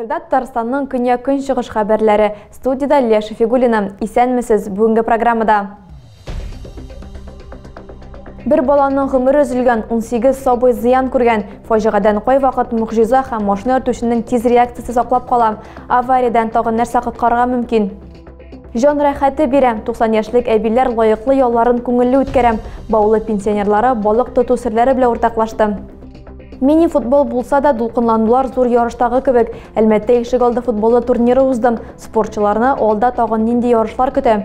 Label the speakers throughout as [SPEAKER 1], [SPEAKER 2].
[SPEAKER 1] Эфирда Татарстанның көньяк-көнчыгыш хәбәрләре. Студиядә Лилия Шәфигуллина. Исәнмесез. Бүгенге программада. Бер баланың гомере өзелгән, 18 сабый зыян күргән. Фаҗигадән кайвакыт могҗиза һәм машина йөртүченең тиз реакциясе саклап кала. Авариядән тагын нәрсә коткарырга мөмкин? Җан рәхәте бирә. 90 яшьлек әбиләр лаеклы ялларын күңелле үткәрә. Баулы пенсионерлары балык тоту серләре белән уртаклашты. Мини-футбол булса да, дулкынланулар зур ярыштагы кебек. Әлмәттә ишегалды футболы турниры узды. Спортчыларны алда тагын нинди ярышлар көтә?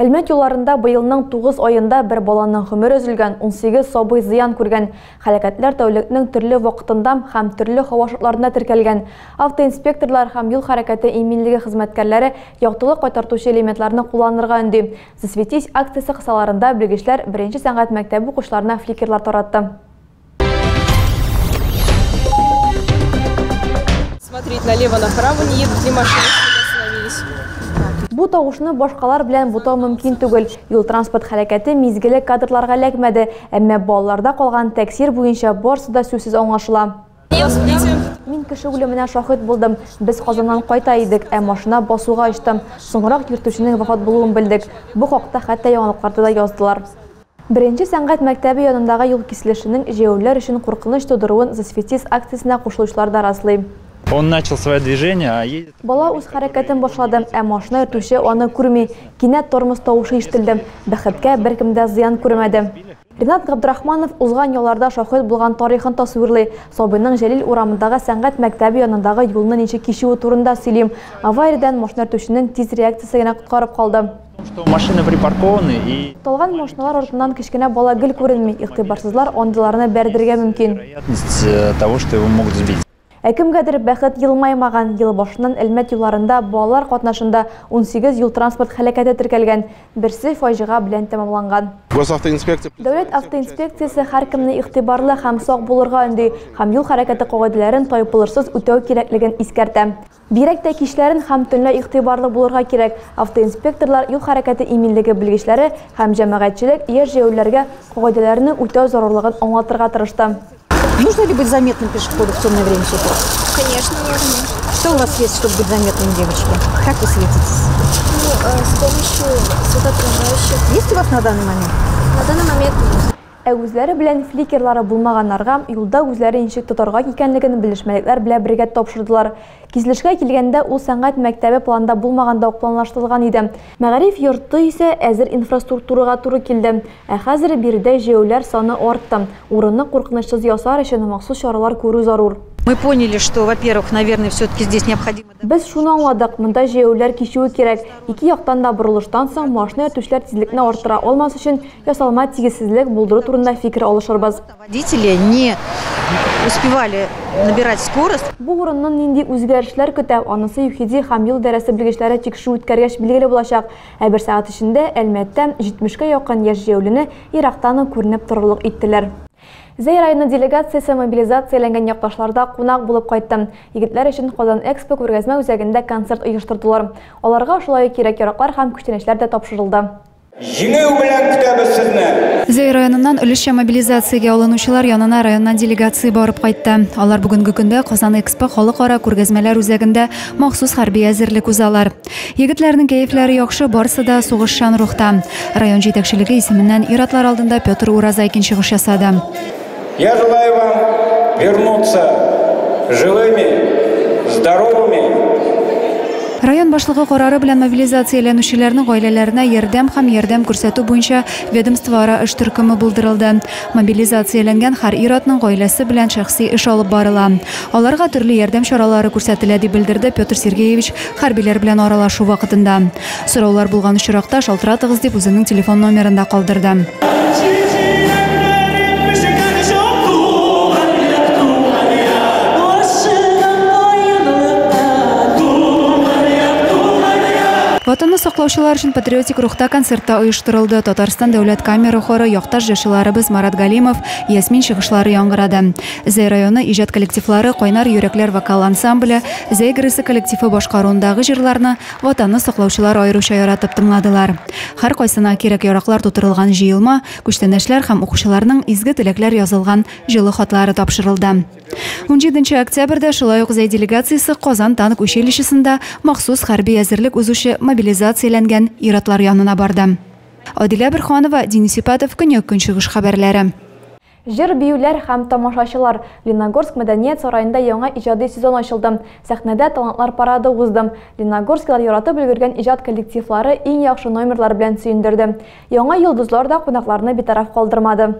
[SPEAKER 1] Әлмәт юлларында быелның 9 аенда бер баланың гомере өзелгән, 18 сабый зыян күргән. Һәлакәтләр тәүлекнең төрле вакытында һәм төрле һава шартларында теркәлгән. Автоинспекторлар һәм юл хәрәкәте иминлеге хезмәткәрләре яктылык кайтартучы элементларны кулланырга өнди. Засветись акциясе кысаларында белгечләр беренче сәнгать мәктәбе укучыларына фликерлар таратты.
[SPEAKER 2] Смотреть налево, направо, не едут ли машины, чтобы остановились.
[SPEAKER 1] Бу тавышны башкалар белән бутау мөмкин түгел. Юл-транспорт хәрәкәте мизгеле кадрларга эләкмәде, әмма балаларда калган тәэсир буенча барысы да сүзсез аңлашыла. Мин кеше үлеменә шаһит булдым. Без Казаннан кайта идек, ә машина басуга очты. Соңрак йөртүченең вафат булуын белдек. Бу хакта хәтта яңалыкларда да яздылар. Беренче сәнгать мәктәбе янындагы юл киселешенең җәяүлеләр өчен куркыныч тудыруын Засветись акциясенә кушылучылар да раслый.
[SPEAKER 3] Он начал свое движение, а едет...
[SPEAKER 1] Бала үз хәрәкәтен башлады, ә машина йөртүче аны күрми. Кинәт тормоз тавышы ишетелде. Бәхеткә беркем дә зыян күрмәде. Ринат Габдрахманов узган ялларда шаһит булган тарихын тасвирлый. Сабыйның Җәлил урамындагы сәнгать мәктәбе янындагы юлны ничек кичүе турында сөйли. Авариядән машина йөртүченең тиз реакциясе генә коткарып калды.
[SPEAKER 3] Что машины припаркованы и...
[SPEAKER 1] Талган машиналар артыннан кечкенә бала гел күренми. Игътибарсызлар андыйларны бәрдерергә мөмкин.
[SPEAKER 3] Вероятность того, что его могут сбить.
[SPEAKER 1] Ә кемгәдер бәхет елмаймаган. Ел башыннан Әлмәт юлларында балалар катнашында 18 юл-транспорт һәлакәте теркәлгән. Берсе фаҗига белән тәмамланган.
[SPEAKER 4] Госавтоинспекция.
[SPEAKER 1] Дәүләт автоинспекциясе һәркемне игътибарлы һәм сак булырга өнди һәм юл хәрәкәте кагыйдәләрен тайпылышсыз үтәү кирәклеген искәртә. Бигрәк тә кичләрен һәм төнлә игътибарлы булырга кирәк. Автоинспекторлар, юл хәрәкәте иминлеге белгечләре һәм җәмәгатьчелек яшь җәяүлеләргә кагыйдәләрне үтәү зарурлыгын аңлатырга тырышты.
[SPEAKER 5] Нужно ли быть заметным пешеходу в темное время суток?
[SPEAKER 6] Конечно, нужно.
[SPEAKER 5] Что у вас есть, чтобы быть заметным, девочки? Как вы светитесь?
[SPEAKER 6] С помощью светоотражающих.
[SPEAKER 5] Есть у вас на данный момент?
[SPEAKER 6] На данный момент нет.
[SPEAKER 1] Ә үзләре белән фликерлары булмаганнарга юлда үзләре ничек тотарга икәнлеген белешмәлекләр белән бергә тапшырдылар. Киселешкә килгәндә ул сәнгать мәктәбе планда булмаганда ук планлаштырылган иде. Мәгариф йорты исә әзер инфраструктурага туры килде. Ә хәзер биредә җәяүлеләр саны артты. Урынны куркынычсыз ясар өчен махсус чаралар күрү зарур.
[SPEAKER 5] Мы поняли, что, во-первых, наверное, все-таки здесь необходимо...
[SPEAKER 1] Без шуны аңладык, монда җәяүлеләр кичүе кирәк. Ике яктан да борылыштан соң машина йөртүчеләр тизлекне арттыра алмас өчен ясалма тигезсезлек булдыру турында фикер алышырбыз.
[SPEAKER 5] Водители не успевали набирать скорость.
[SPEAKER 1] Бу урынны нинди үзгәрешләр көтә, анысы ЮХИДИ һәм юл идарәсе белгечләре тикшерү үткәргәч билгеле булачак. Ә бер сәгать эчендә Әлмәттә 70-кә якын яшь җәяүлене ерактан ук күренеп торырлык иттеләр. Зәй районы делегациясе мобилизацияләнгән якташларда кунак булып кайтты. Егетләр өчен Казан Экспо күргәзмә үзәгендә концерт оештырдылар. Аларга шулай ук кирәк-яраклар һәм күчтәнәчләр дә тапшырылды.
[SPEAKER 7] Җиңү белән көтәбез сезне.
[SPEAKER 8] Зәй районыннан өлешчә мобилизациягә алынучылар янына районнан делегация барып кайтты. Алар бүгенге көндә Казан Экспо халыкара күргәзмәләр үзәгендә махсус хәрби әзерлек узалар. Егетләрнең кәефләре яхшы, барысы да сугышчан рухта. Район җитәкчелеге исеменнән ир-атлар алдында Петр Уразайкин чыгыш ясады.
[SPEAKER 7] Я желаю вам вернуться живыми, здоровыми.
[SPEAKER 8] Район башлыгы карары белән мобилизацияләнүчеләрнең гаиләләренә ярдәм һәм ярдәм күрсәтү буенча ведомствоара эш төркеме булдырылды. Мобилизацияләнгән һәр ир-атның гаиләсе белән шәхси эш алып барыла. Аларга төрле ярдәм чаралары күрсәтелә, дип белдерде Петр Сергеевич хәрбиләр белән аралашу вакытында. Сораулар булган очракта шалтыратыгыз дип үзенең телефон номерын да калдырды. Ватанны саклаучылар өчен патриотик рухта концерт та оештырылды. Татарстан дәүләт камера хоры, якташ җырчыларыбыз Марат Галимов, Ясмин чыгышлары яңгырады. Зәй районы иҗат коллективлары Кайнар йөрәкләр вокал ансамбле, Зәй гырысы коллективы башкаруындагы җырларны Ватанны саклаучылар аеруча яратып тыңладылар. Һәркайсына кирәк-яраклар тутырылган җыелма, күчтәнәчләр һәм укучыларның изге теләкләр язылган җылы хатлары тапшырылды. 17 октябрьдә шулай ук Зәй делегациясе Казан танк училищесында махсус хәрби әзерлек узучы мобилизацияләнгән ир-атлар янына барды. Адилә Борһанова, Денис Ипатов, Көньяк Көнчыгыш хәбәрләре.
[SPEAKER 1] Җыр, биюләр һәм тамашачылар. Лениногорск мәдәният сараенда яңа иҗади сезон ачылды. Сәхнәдә талантлар парады узды. Лениногорскилар яратып өлгергән иҗат коллективлары иң яхшы номерлар белән сөендерде. Яңа йолдызлар да кунакларны битараф калдырмады.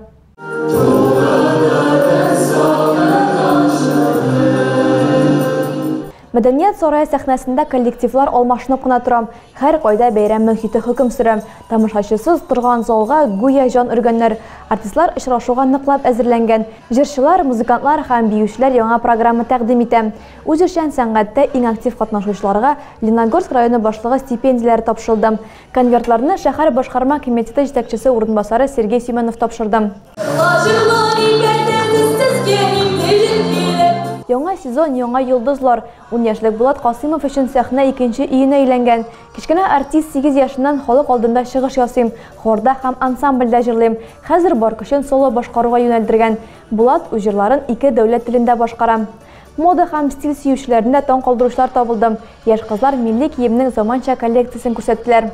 [SPEAKER 1] Мәдәният сарае сәхнәсендә коллективлар алмашынып кына тора. Һәр кайда бәйрәм мөхите хөкем сөрә. Тамашачысыз торган залга гүя җан өргәннәр. Артистлар очрашуга ныклап әзерләнгән. Җырчылар, музыкантлар һәм биючеләр яңа программа тәкъдим итә. Үзешчән сәнгатьтә иң актив катнашучыларга Лениногорск районы башлыгы стипендияләре тапшырылды. Конвертларны шәһәр башкарма комитеты җитәкчесе урынбасары Сергей Семенов тапшырды. Яңа сезон, яңа йолдызлар. 10 яшьлек Булат Касыймов өчен сәхнә икенче өенә әйләнгән. Кечкенә артист 8 яшеннән халык алдында чыгыш ясыйм, хорда һәм ансамбльдә җырлыйм. Хәзер бар көчен соло башкаруга юнәлдергән. Булат үз җырларын ике дәүләт телендә башкара. Мода һәм стиль сөючеләрендә таң калдыручылар табылды. Яшь кызлар милли киемнең заманча коллекциясен күрсәттеләр.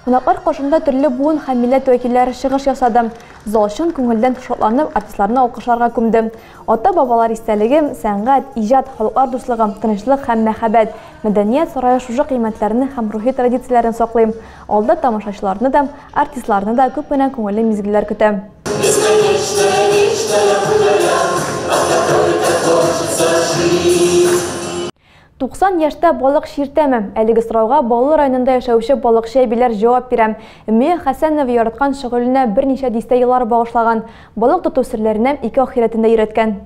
[SPEAKER 1] Кунаклар каршында төрле буын һәм милләт вәкилләре чыгыш ясады. Зал чын күңелдән шатланып, артистларны алкышларга күмде. Ата-бабалар истәлеге, сәнгать, иҗат, халыклар дуслыгы, тынычлык һәм мәхәббәт, мәдәният сарае шушы кыйммәтләрне һәм рухи традицияләрен саклый. Алда тамашачыларны да, артистларны да күп кенә күңелле мизгелләр көтә. 90 яшьтә балык чиртәме? Әлеге сорауга Баулы районында яшәүче балыкчы әбиләр җавап бирә. Өмия Хәсәнова яраткан шөгыленә берничә дистә еллар багышлаган. Балык тоту серләренә ике ахирәтендә өйрәткән.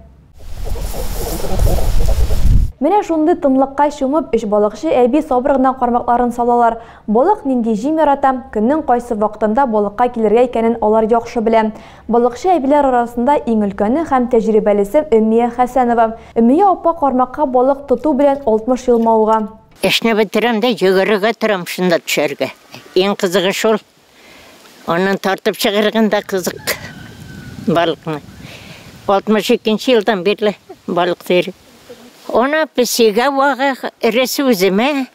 [SPEAKER 1] Менә шундый тынлыкка чумып, өч балыкчы әби сабыр гына кармакларын салалар. Балык нинди җим ярата, көннең кайсы вакытында балыкка килергә икәнен алар яхшы белә. Балыкчы әбиләр арасында иң өлкәне һәм тәҗрибәлесе Өмия Хәсәнова. Өмия апа кармакка балык тоту белән 60 ел мавыга.
[SPEAKER 4] Эшне бетерәм дә йөгерергә торам шунда төшәргә. Иң кызыгы шул. Аннан тартып чыгарган да кызык балыкны. 62 елдан бирле балык тери. Она песига вага эресе үземә,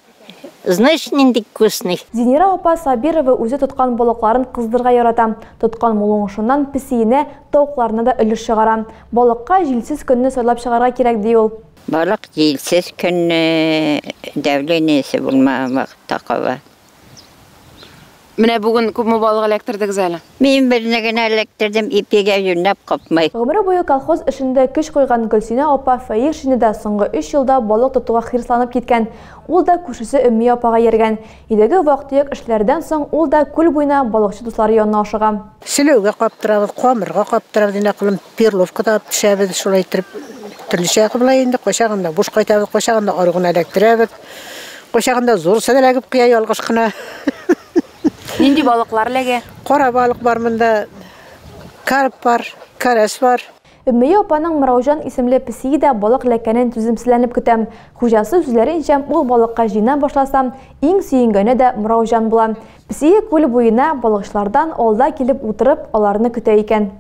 [SPEAKER 4] знаешь, нинди вкусный.
[SPEAKER 1] Зинира апа Сабирова үзе тоткан балыкларын кыздырга ярата. Тоткан мул уңышыннан песиенә, тавыкларына да өлеш чыгара. Балыкка җилсез көнне сайлап чыгарга кирәк, ди ул.
[SPEAKER 4] Балык җилсез көнне давлениесе булмаган вакытта каба.
[SPEAKER 2] Менә бүген күпме балык эләктердегез әле?
[SPEAKER 4] Мин берне генә эләктердем, ипигә юнәп капмай.
[SPEAKER 1] Гомере буе колхоз эшендә көч куйган Гөлсинә апа Фәйшинә дә соңгы 3 елда балык тотуга хирсланып киткән. Ул да күршесе Өмия апага йөргән. Өйдәге вак-төяк эшләрдән соң ул да күл буена балыкчы дуслары янына ашыга.
[SPEAKER 9] Селәүгә каптырабыз, камырга каптырабыз, инде кылым перловка да төшәбез, шулай итеп төрлечә кылып инде кайчагында буш кайтабыз, кайчагында арыгын эләктерәбез. Кайчагында зур сәләгеп куя ялгыш кына.
[SPEAKER 2] Нинди балыклар эләгә?
[SPEAKER 9] Кара балык бар монда, карп бар, карась бар.
[SPEAKER 1] Өмия апаның Мырауҗан исемле песие дә балык эләккәнен түземсезләнеп көтә. Хуҗасы сүзләренчә, ул балыкка җыйна башласа, иң сөенгәне дә Мырауҗан була. Песие күл буена балыкчылардан алда килеп утырып, аларны көтә икән.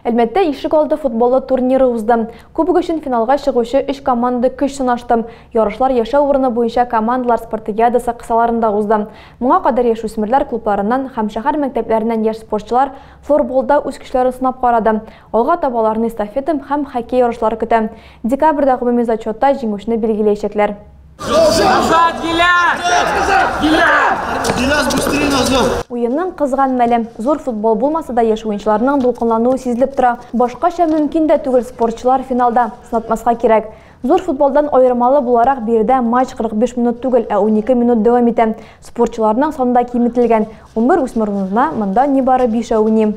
[SPEAKER 1] Әлмәттә ишек алды футболы турниры узды. Кубок өчен финалга чыгучы 3 команда көч сынашты. Ярышлар яшәү урыны буенча командалар спартакиадасы кысаларында узды. Моңа кадәр яшүсмерләр клубларыннан һәм шәһәр мәктәпләреннән яшь спортчылар флорболда үз көчләрен сынап карады. Алга таба аларны эстафета һәм хоккей ярышлары көтә. Декабрьдә гомуми зачетта җиңүчене билгеләячәкләр. Уенның кызган мәле. Зур футбол булмаса да яшь уенчыларның дулкынлануы сизелеп тора. Башкача мөмкин дә түгел, спортчылар финалда сынатмаска кирәк. Зур футболдан аермалы буларак биредә матч 45 минут түгел, ә 12 минут дәвам итә. Спортчыларның саны да киметелгән. 11 үсмер урынына монда нибары 5 уйный.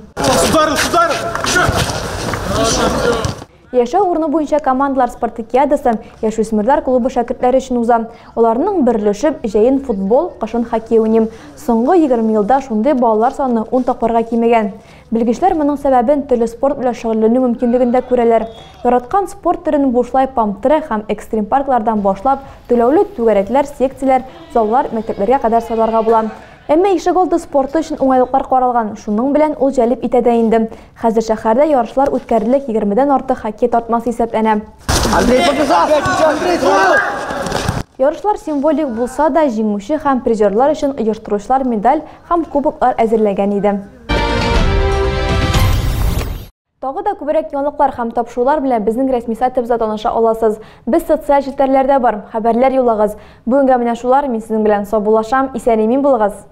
[SPEAKER 1] Яшәү урыны буенча командалар спартакиадасы яшүсмерләр клубы шәкертләре өчен уза. Аларның бер өлеше җәен футбол, кышын хоккей уйный. Соңгы 20 елда шундый балалар саны 10 тапкырга кимегән. Белгечләр моның сәбәбен төрле спорт белән шөгыльләнү мөмкинлегендә күрәләр. Яраткан спорт төрен бушлай памп-трек һәм экстрим парклардан башлап, түләүле түгәрәкләр, секцияләр, заллар, мәктәпләргә кадәр сайларга була. Әмма ишегалды спорты өчен уңайлыклар каралган, шуның белән ул җәлеп итә дә инде. Хәзер шәһәрдә ярышлар үткәрелерлек 20дән артык хоккей тартмасы исәпләнә. Ярышлар символик булса да, җиңүче һәм призерлар өчен оештыручылар медаль һәм кубоклар әзерләгән иде. Тагы да күбрәк яңалыклар һәм тапшырулар белән безнең рәсми сайтыбызда таныша аласыз. Без социаль челтәрләрдә бар, хәбәрләр юллагыз. Бүгенгә менә шулар, мин сезнең белән саубуллашам, исән-имин булыгыз.